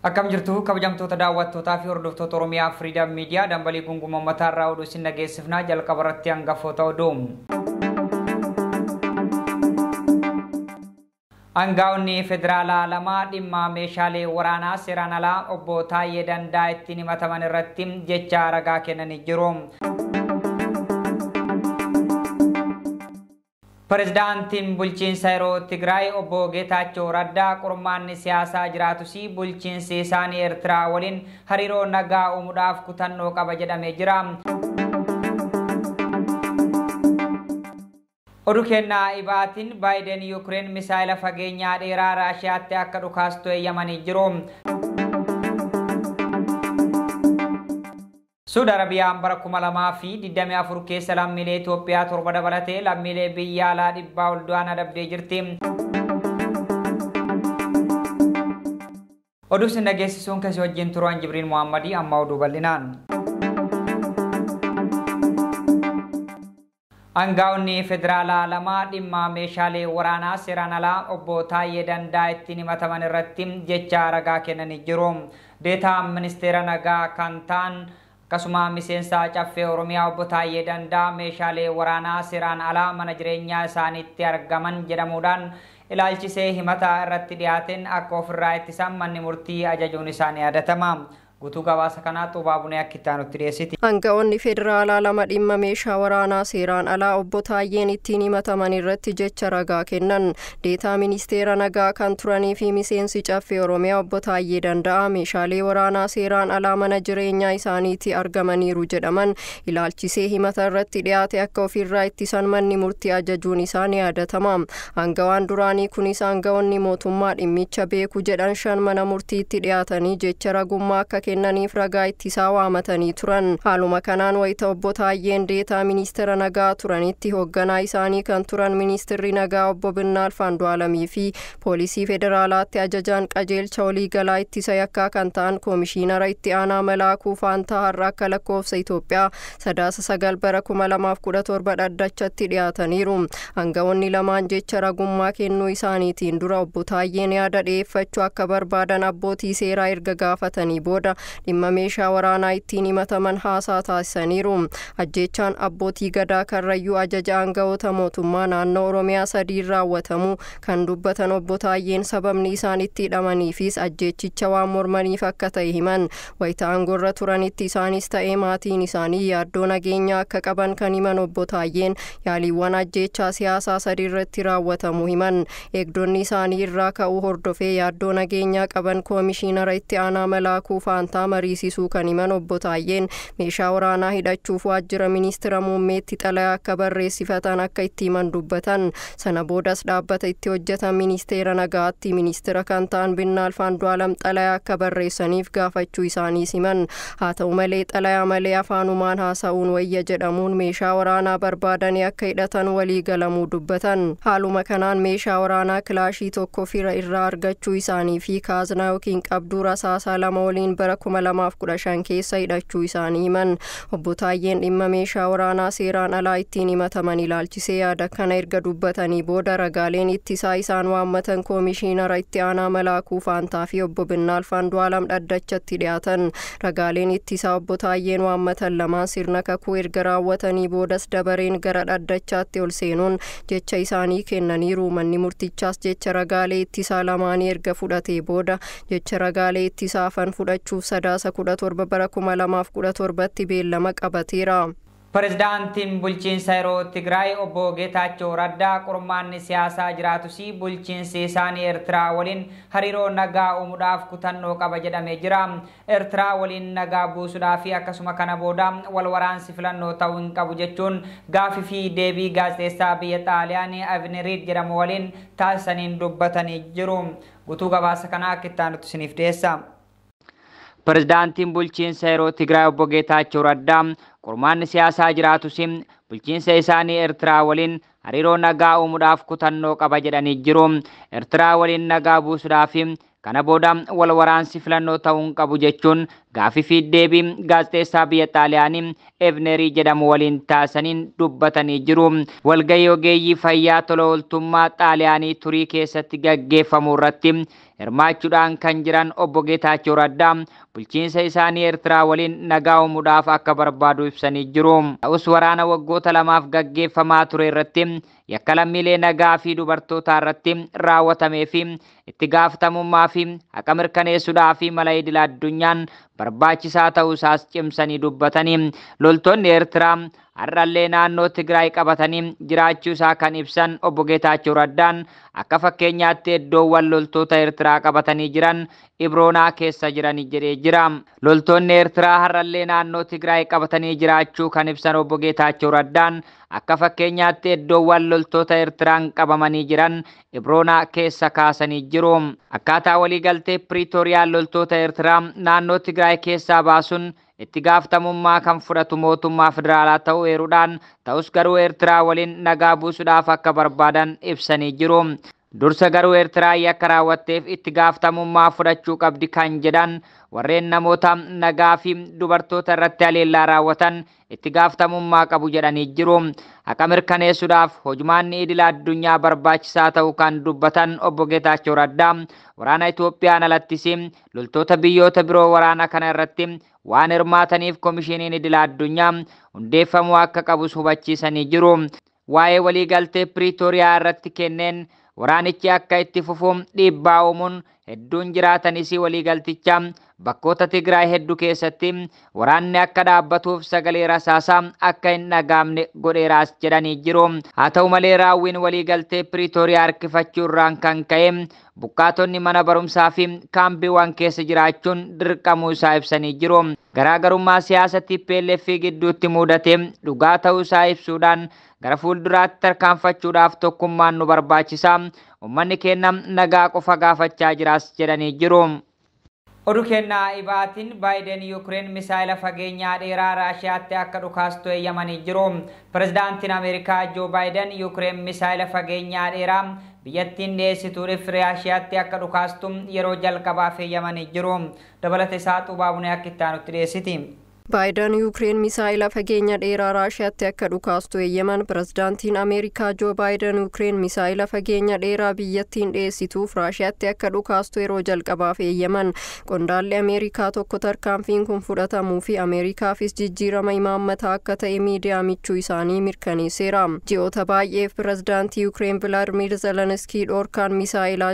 Akkam jirtu kabajamtoota daawwattootaa fi hordoftoota Oromiyaa Freedom Media dambalii gunguma uummataa irraa oduu isin dhageessifnaa jalqaba irratti hangafoota oduu. Aangaa'onni federaalaa lama dhimma meeshaalee waraanaa seeraan alaa obbo Taayyee Danda'a ittiin himataman irratti jecha ragaa kennanii jiru. Pireezidaantiin bulchiinsa yeroo Tigraay obbo Geetaachoo Raddaa qormaanni siyaasaa jiraatus bulchiinsi isaanii Eertiraa waliin hariiroo nagaa uumuudhaaf kutannoo qaba jedhamee jira. Oduu kennaa ibaatiin Baayiden Yuukireen misaayila fageenyaa dheeraa Raashiyaatti akka dhukaastu eeyyamanii jiru. Suudi Arabiyaan bara 2024 keessa lammiilee Itoophiyaa 7 dabalatee lammiilee biyya alaa 100 ol du'an adabdee jirti. Oduu isin dhageessisuun kasii wajjin turan Jibriin Muhammadii amma oduu bal'inaan. Aangaa'onni federaalaa lama dhimma meeshaalee waraanaa seeraan alaa obbo Taayyee Danda'a ittiin himataman irratti jecha ragaa kennanii jiru. Deetaa ministeera nagaa kan ta'an akkasuma miseensa caffee Oromiyaa obbo Taayyee Danda'a meeshaalee waraanaa seeraan alaa mana jireenyaa isaaniitti argaman jedhamuudhaan ilaalchisee himata irratti dhiyaateen akka ofirraa ittisan manni murtii ajajuun isaanii yaadatama. Guutuu gabaasa kanaa Xuubaa Bunee akka itti aanutti dhiyeessiti. Aangaa'onni federaalaa lama dhimma meeshaa waraanaa seeraan alaa obbo Taayyeen ittiin himataman irratti jecha ragaa kennan. Deetaa ministeera nagaa kan turanii fi miseensi caffee Oromiyaa obbo Taayyee Danda'a meeshaalee waraanaa seeraan alaa mana jireenyaa isaaniitti argamaniiru jedhaman ilaalchisee himata irratti dhiyaate akka ofirraa ittisan manni murtii ajajuun isaanii yaadatama. Aangawaan duraanii kunis aangaa'onni mootummaa dhimmicha beeku jedhan 5 mana murtiitti dhiyaatanii jecha ragummaa akka kennaniif ragaa ittisaa waamatanii turan. Haaluma kanaan wayita obbo Taayyeen deetaa ministeera nagaa turanitti hoogganaa isaanii kan turan ministeerri nagaa obbo Binnaal Andu'aalamii fi poolisii federaalaatti ajajaan qajeelcha waliigalaa ittisa yakkaa kan ta'an koomishiinara itti aanaa Malaakuu Faantaa har'a akka lakkoofsa Itoophiyaa Sadaasa 9 bara 2017 dhaddachatti dhiyaataniiru. Aangawoonni lamaan jecha ragummaa kennuu isaaniitiin dura obbo Taayyeen yaada dhiyeeffachuu akka barbaadan abbootii seeraa erga gaafatanii booda dhimma meeshaa waraanaa ittiin himataman haasaa taasisaniiru. Ajjeechaan abbootii gadaa Karrayyuu ajaja aangawoota mootummaa naannoo Oromiyaa 3 raawwatamu kan dubbatan obbo Taayyeen sababni isaan itti hidhamaniifis ajjeechicha waan mormaniif akka ta'e himan. Wayita aangorra turanitti isaanis ta'ee maatiin isaanii yaaddoo nageenyaa akka qaban kan himan obbo Taayyeen yaaliiwwan ajjeechaa siyaasaa 3 irratti raawwatamu himan. Eegdonni isaanii irraa ka'uu hordofee yaaddoo nageenyaa qaban koomishiinara itti aanaa Malaakuu Faantaa mariisisuu kan himan obbo Taayyeen meeshaa waraanaa hidhachuuf waajjira ministeera muummeetti xalayaa akka barreessifatan akka itti himan dubbatan. Sana boodas dhaabbata itti hojjetan ministeera nagaatti ministeera kan ta'an Binnaal Andu'aalam xalayaa akka barreessaniif gaafachuu isaaniis himan. Haa ta'u malee xalayaa malee afaanumaan haasa'uun wayya jedhamuun meeshaa waraanaa barbaadanii akka hidhatan walii galamuu dubbatan. Haaluma kanaan meeshaa waraanaa kilaashii 1 fira irraa argachuu isaanii fi kaaznaa yookiin qabduu rasaasaa 2 waliin bara 2015 keessa hidhachuu isaanii himan. Obbo Taayyeen dhimma meeshaa waraanaa seeraan alaa ittiin himataman ilaalchisee yaada kana erga dubbatanii booda ragaaleen ittisaa isaan waammatan koomishiinara itti aanaa Malaakuu Faantaa fi obbo Binnaal Andu'aalam dhaddachatti dhiyaatan. Ragaaleen ittisaa obbo Taayyeen waammatan lamaan sirna kakuu erga raawwatanii boodas dabareen gara dhaddachaatti ol seenuun jecha isaanii kennaniiru. Manni murtichaas jecha ragaalee ittisaa lamaanii erga fudhatee booda jecha ragaalee ittisaa hafan fudhachuuf Sadaasa 17 bara 2017tti beellama qabateera. Pireezidaantiin bulchiinsa yeroo Tigraay obbo Geetaachoo Raddaa qormaanni siyaasaa jiraatus bulchiinsi isaanii Eertiraa waliin hariiroo nagaa uumuudhaaf kutannoo qaba jedhamee jira. Eertiraa waliin nagaa buusuudhaaf akkasuma kana booda wal waraansi filannoo ta'uu hin qabu jechuun gaafii fi deebii gaazexeessaa biyya Xaaliyaanii Avneriid jedhamu waliin taasisaniin dubbatanii jiru. Guutuu gabaasa kanaa akka itti aanutti isiniif dhiyeessa. Pireezidaantiin bulchiinsa yeroo Tigraay obbo Geetaachoo Raddaa qormaanni siyaasaa jiraatus bulchiinsa isaanii Eertiraa waliin hariiroo nagaa uumuudhaaf kutannoo qaba jedhanii jiru. Eertiraa waliin nagaa buusuudhaaf kana booda wal waraansi filannoo ta'uu hin qabu jechuun Gaafii fi deebii gaazexeessaa biyya Xaaliyaanii Evnerii jedhamu waliin taasisaniin dubbatanii jiru. Walgahii ogeeyyii fayyaa tola ooltummaa Xaaliyaanii turii keessatti gaggeeffamu irratti hirmaachuudhaan kan jiran obbo Geetaachoo Raddaa bulchiinsa isaanii Eertiraa waliin nagaa uumuudhaaf akka barbaadu ibsanii jiru. Ta'us waraana waggoota lamaaf gaggeeffamaa ture irratti yakka lammiilee nagaa fi dubartootaa irratti raawwatamee fi itti gaafatamummaa fi haqa mirkaneessuudhaa fi mala idil addunyaan barbaachisaa ta'uu isaas cimsanii dubbatanii loltoonni Eertiraa har'allee naannoo Tigraay qabatanii jiraachuu isaa kan ibsan obbo Geetaachoo Raddaan akka fakkeenyaatti iddoowwan loltoota Eertiraa qabatanii jiran Ibroonaa keessa jiran jedhee jira. Loltoonni Eertiraa har'allee naannoo Tigraay qabatanii jiraachuu kan ibsan obbo Geetaachoo Raddaan akka fakkeenyaatti iddoowwan loltoota Eertiraan qabamanii jiran Ibroonaa keessa kaasanii jiru. Akkaataa waliigaltee Piriitooriyaan loltoota Eertiraa naannoo Tigraay keessaa baasuun itti gaafatamummaa kan fudhatu mootummaa federaalaa ta'uu eeruudhaan ta'us garuu Eertiraa waliin nagaa buusuudhaaf akka barbaadan ibsanii jiru. Dursa garuu Eertiraa yakka raawwatteef itti gaafatamummaa fudhachuu qabdi kan jedhan warreen namoota nagaa fi dubartoota irratti haleellaa raawwatan itti gaafatamummaa qabu jedhanii jiru. Haqa mirkaneessuudhaaf hojumaanni idil addunyaa barbaachisaa ta'uu kan dubbatan obbo Geetaachoo Raddaa waraana Itoophiyaan alattis loltoota biyyoota biroo waraana kana irratti waan hirmaataniif komishiniin idil addunyaa hundeeffamuu akka qabus hubachiisanii jiru. Waa'ee waliigaltee Piriitooriyaa irratti kenneen waraanichi akka itti fufu dhiibbaa uumuun hedduun jiraatanis waliigalticha bakkoota Tigraay hedduu keessatti waraanni akka dhaabbatuuf sagalee rasaasaa akka hin dhagaamne godheeraas jedhanii jiru. Haa ta'u malee raawwiin waliigaltee Piriitooriyaa harkifachuu irraan kan ka'e buqqaatonni mana barumsaa fi kaambiiwwan keessa jiraachuun dirqamuu isaa ibsanii jiru. Garaagarummaa siyaasa TPLF gidduutti mudate dhugaa ta'uu isaa ibsuudhaan gara fuulduraatti tarkaanfachuudhaaf tokkummaan nu barbaachisa. Uummanni keenya nagaa qofa gaafachaa jiraas jedhanii jiru. Oduu kennaa ibaatiin Baayiden Yuukireen misaayila fageenyaa dheeraa Raashiyaatti akka dhukaastu eeyyamanii jiru. Pirezidaantiin Ameerikaa Joo Baayiden Yuukireen misaayila fageenyaa dheeraa biyyattiin dhiyeessituudhaaf Raashiyaatti akka dhukaastu yeroo jalqabaaf eeyyamanii jiru. Dabalata isaa Xubaabunee akka itti aanutti dhiyeessiti. Baayiden Yuukireen misaayila fageenya dheeraa Raashiyaatti akka dhukaastu eeyyaman. Pirezidaantiin Ameerikaa Joo Baayiden Yuukireen misaayila fageenya dheeraa biyyattiin dhiyeessituuf Raashiyaatti akka dhukaastu yeroo jalqabaaf eeyyaman. Qondaalli Ameerikaa tokko tarkaanfiin kun fudhatamuu fi Ameerikaafis jijjiirama imaammataa akka ta'e miidiyaa michuu isaanii mirkaneesseera. Ji'oota baay'eef pirezidaantii Yuukireen Vilaadimir Zelenskii dhoorkaan misaayilaa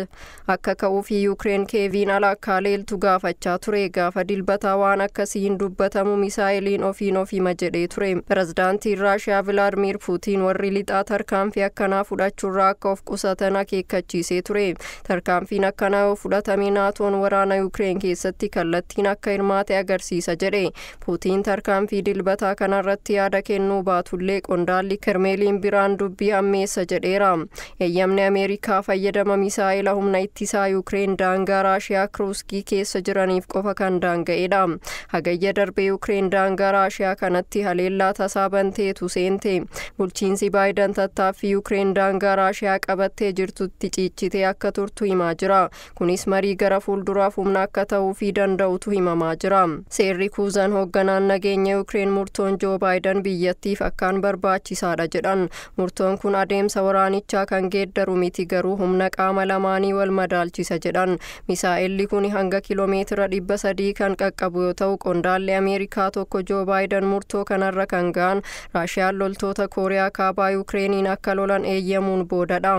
akka ka'uu fi Yuukireen Keeviin ala akka leeltu gaafachaa ture. Gaafa dilbataa waan akkasii hin dubbatamu misaayiliin ofiin ofiima jedhee ture. Pirezidaantiin Raashiyaa Vilaadimir Puutiin warri lixaa tarkaanfii akkanaa fudhachuurraa akka of qusatan akeekkachiisee ture. Tarkaanfiin akkanaa yoo fudhatame naatoon waraana Yuukireen keessatti kallattiin akka hirmaate agarsiisa jedhe. Puutiin tarkaanfii dilbataa kanarratti yaada kennuu baatullee qondaalli Kirmeeliin biraan dubbii ammeessa jedheera. Eeyyamni Ameerikaa fayyadama misaayila humna ittisaa Yuukireen daangaa Raashiyaa Kiruuskii keessa jiraniif qofa kan daanga'edha. Hagayya darbe Yuukireen daangaa Raashiyaa kanatti haleellaa tasaa banteetu seente. Bulchiinsi Baayiden tattaaffii Yuukireen daangaa Raashiyaa qabattee jirtutti ciichitee akka turtu himaa jira. Kunis marii gara fuulduraaf humna akka ta'uufii danda'utu himamaa jira. Seerri kuuzaan hoogganaan nageenya Yuukireen murtoon Joo Baayiden biyyattiif akkaan barbaachisaadha jedhan. Murtoon kun adeemsa waraanichaa kan geeddaru miti garuu humna qaama lamaanii wal madaalchisa jedhan. Misaa'elli kun hanga kiiloomeetira 300 kan qaqqabu yoo ta'u qondaalli Ameerikaa tokko Joo Baayiden murtoo kanarra kan ga'an Raashiyaan loltoota Kooriyaa Kaabaa Yuukireeniin akka lolan eeyyamuun boodadha.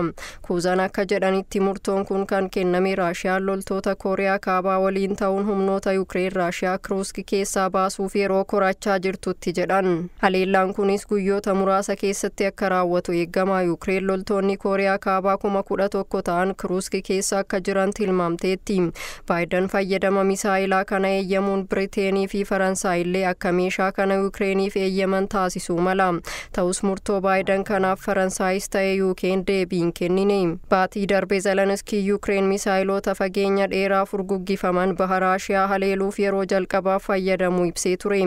Kuuzaan akka jedhanitti murtoon kun kan kenname Raashiyaan loltoota Kooriyaa Kaabaa waliin ta'uun humnoota Yuukireen Raashiyaa Kiruusk keessaa baasuuf yeroo korachaa jirtutti jedhan. Haleellaan kunis guyyoota muraasa keessatti akka raawwatu eegama. Yuukireen loltoonni Kooriyaa Kaabaa 11,000 ta'an Kiruusk keessa akka jiran tilmaamteetti. Baayiden fayyadama misaayilaa kana eeyyamuun Biriteenii fi Faransaay illee akka meeshaa kana Yukireeniif eeyyaman taasisuu mala. Ta'us murtoo Baayiden kanaaf Faransaayis ta'e UK'n deebii hin kennine. Baatii darbe Zelenskii Yukireen misaayiloota fageenya dheeraa furguggifaman baha Raashiyaa haleeluuf yeroo jalqabaaf fayyadamuu ibsee ture.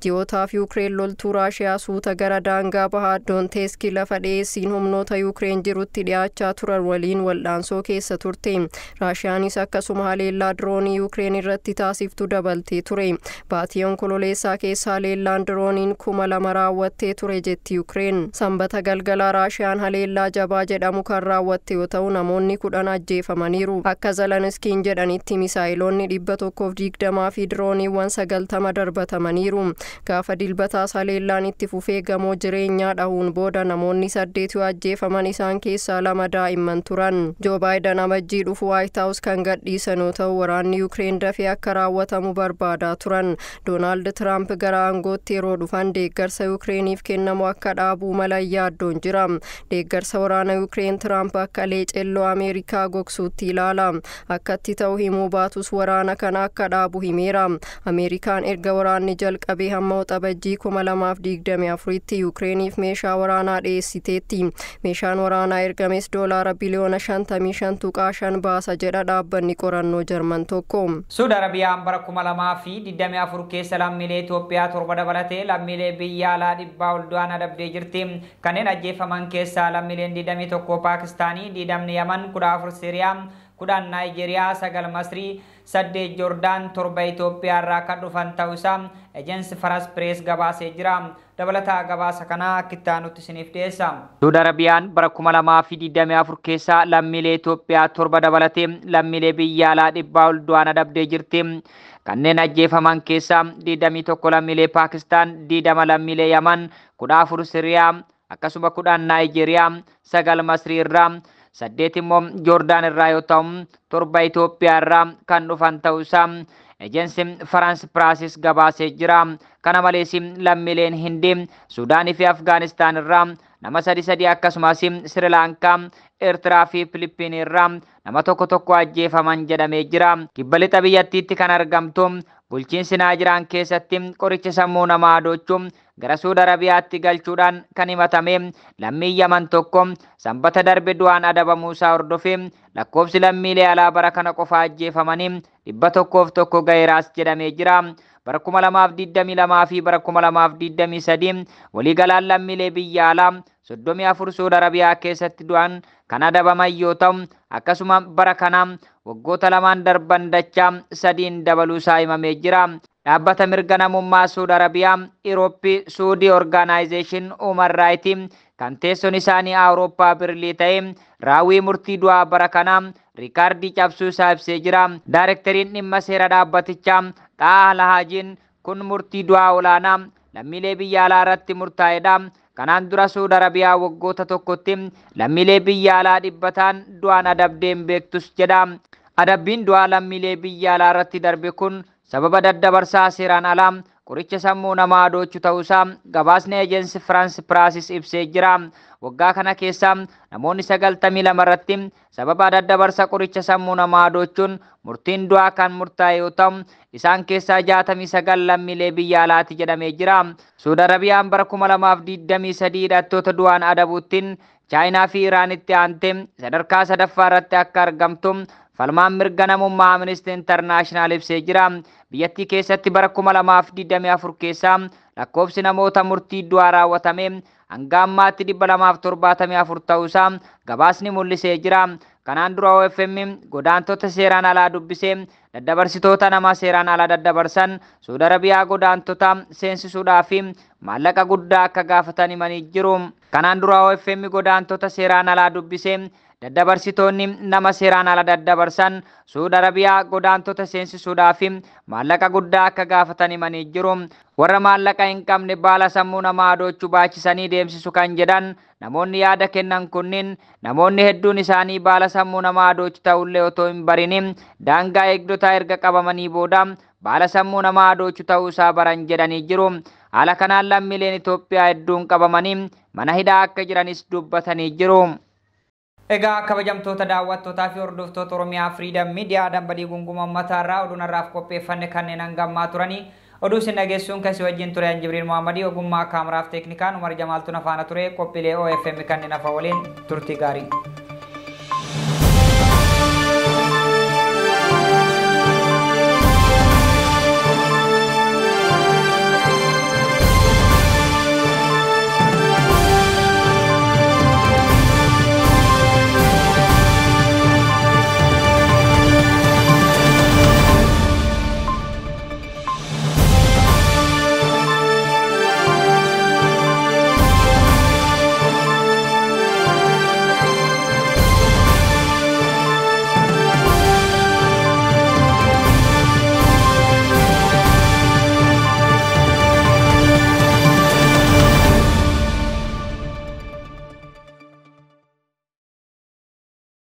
Ji'ootaaf Yukireen loltuu Raashiyaa suuta gara daangaa bahaa Doonteeski lafa dhiyeessiin humnoota Yukireen jirutti dhiyaachaa turan waliin wal'aansoo keessa turte. Raashiyaanis akkasuma haleellaa diroonii Yukireen irratti taasiftu dabaltee ture. Baatii Onkololeessaa keessa haleellaan dirooniin 2000 raawwattee ture jetti Yukireen. Sanbata galgalaa Raashiyaan haleellaa jabaa jedhamu kan raawwatte yoo ta'u, namoonni 10 ajjeefamaniiru. Akka Zelenskiin jedhanitti misaayiloonni 120 fi dirooniiwwan 90 darbatamaniiru. Gaafa Dilbataas haleellaan itti fufee gamoo jireenyaa dhahuun booda namoonni 8 yoo ajjeefaman, isaan keessaa 2 daa'imman turan. Joo Baayiden Amajjii dhufu Waayit Haawus kan gadhiisan yoo ta'u, waraanni Yukireen dafee akka raawwatamu barbaadaa turan. Doonaald Tiraamp gara aangootti yeroo dhufan deeggarsa Yukireeniif kennamu akka dhaabuu mala yaaddoon jira. Deeggarsa waraana Yukireen Tiraamp akka leecelloo Ameerikaa gogsuutti ilaala. Akkatti ta'u himuu baatus waraana kana akka dhaabu himeera. Ameerikaan erga waraanni jalqabee hamma Waxabajjii 2024tti Yukireeniif meeshaa waraanaa dhiyeessiteetti. Meeshaan waraanaa ergames doolaara biliyoona 55.5 baasa jedha dhaabbanni qorannoo Jarman tokko. Suudi Arabiyaan bara 2024 keessa lammiilee Itoophiyaa 7 dabalatee lammiilee biyya alaa 100 ol du'aan adabdee jirti. Kanneen ajjeefaman keessaa lammiileen 21 Paakistaanii, 20 Yaman, 14 Siiriyaa, 10 Naayijeeriyaa, 9 Masrii, 8 Joordaan, 7 Itoophiyaa irraa kan dhufan ta'uu isaa Ejensi Faras Pirees gabaasee jira. Dabalataa gabaasa kanaa akka itti aanutti isiniif dhiyeessa. Suudi Arabiyaan bara 2024 keessa lammiilee Itoophiyaa 7 dabalatee lammiilee biyya alaa 100 ol du'aan adabdee jirti. Kanneen ajjeefaman keessaa 21 lammiilee Paakistaan, 20 lammiilee Yaman, 14 Siriyaa, akkasuma 10 Naayijeeriyaa, 9 Masrii irraa, 8 immoo Joordaan irraa yoo ta'u, 7 Itoophiyaa irraa kan dhufan ta'uu isaa Ejensi Faraans Piraasis gabaasee jira. Kana malees lammiileen Hindii, Suudaanii fi Afgaanistaan irraa nama 3 3, akkasumas Sirilaankaa, Eertiraa fi Filiippiin irraa nama 1 1 ajjeefaman jedhamee jira. Kibba lixa biyyattiitti kan argamtu bulchiinsi Naajiraan keessatti qoricha sammuu namaa adoochuu gara Suudi Arabiyaatti galchuudhaan kan himatame lammii Yaman tokko Sanbata darbe du'aan adabamuu isaa hordofee lakkoofsi lammiilee alaa bara kana qofa ajjeefamanii 101 gaheeraas jedhamee jira. Bara 2022 fi bara 2023 waliigalaan lammiilee biyya alaa 34 Suudi Arabiyaa keessatti du'an kan adabaman yoo ta'u, akkasuma bara kana waggoota lamaan darban dachaa sadiin dabaluu isaa himamee jira. Dhaabbata mirga namummaa Suudi Arabiyaa, Irooppii, Suudii Orgaanaayizeeshin Human Raayitii kan teessoon isaanii Awurooppaa Birlii ta'e raawwii murtii du'aa bara kanaa riikaardii cabsuu isaa ibsee jira. Daayireekteriin dhimma seera dhaabbatichaa Xaa'aa Lahaajiin kun murtii du'aa olaanaa lammiilee biyya alaa irratti murtaa'edha. Kanaan dura Suudi Arabiyaa waggoota tokkotti lammiilee biyya alaa 100 ta'an du'aan adabdeen beektus jedha. Adabbiin du'aa lammiilee biyya alaa irratti darbe kun sababa daddabarsaa seeraan alaa qoricha sammuu namaa adoochu ta'uusaa gabaasni Ejensi Firaans Piraasis ibsee jira. Waggaa kana keessa namoonni 92 irratti sababa daddabarsa qoricha sammuu namaa adoochuun murtiin du'aa kan murtaa'e yoo ta'u, isaan keessaa 69 lammiilee biyya alaati jedhamee jira. Suudi Arabiyaan bara 2023 hidhattoota du'aan adabuuttiin Chaayinaa fi Iraanitti aantee sadarkaa sadaffaa irratti akka argamtu falmaan mirga namummaa Amnesty International ibsee jira. Biyyattii keessatti bara 2024 keessa lakkoofsi namoota murtii du'aa raawwatame hanga ammaatti 274 ta'uusaa gabaasni mul'isee jira. Kanaan dura OFM godaantota seeraan alaa dubbisee daddabarsitoota nama seeraan alaa daddabarsan Suudi Arabiyaa godaantota seensisuudhaa fi maallaqa guddaa akka gaafatan himanii jiru. Kanaan dura OFM godaantota seeraan alaa dubbisee daddabarsitoonni nama seeraan ala daddabarsan Suudi Arabiyaa godaantota seensisuudhaa fi maallaqa guddaa akka gaafatan himanii jiru. Warra maallaqa hin qabne baala sammuu namaa adoochuu baachisanii deemsisu kan jedhan namoonni yaada kennan kunniin, namoonni hedduun isaanii baala sammuu namaa adoochu ta'ullee otoo hin barini daangaa eegdotaa erga qabamanii booda baala sammuu namaa adoochu ta'uusaa baran jedhanii jiru. Haala kanaan lammiileen Itoophiyaa hedduun qabamanii mana hidhaa akka jiranis dubbatanii jiru. Egaa kabajamtoota daawwattootaa fi hordoftoota Oromiyaa Freedom Media, dambalii gunguma uummataa irraa oduun har'aaf qopheeffanne kanneen hangammaa turanii. Oduu isin dhageessuun kasii wajjin ture Jibriil Muhammadii, ogummaa kaameraaf teeknikaan Umar Jamaaltu na faana ture. Qophiilee OFM kanneen hafa waliin turtii gaarii.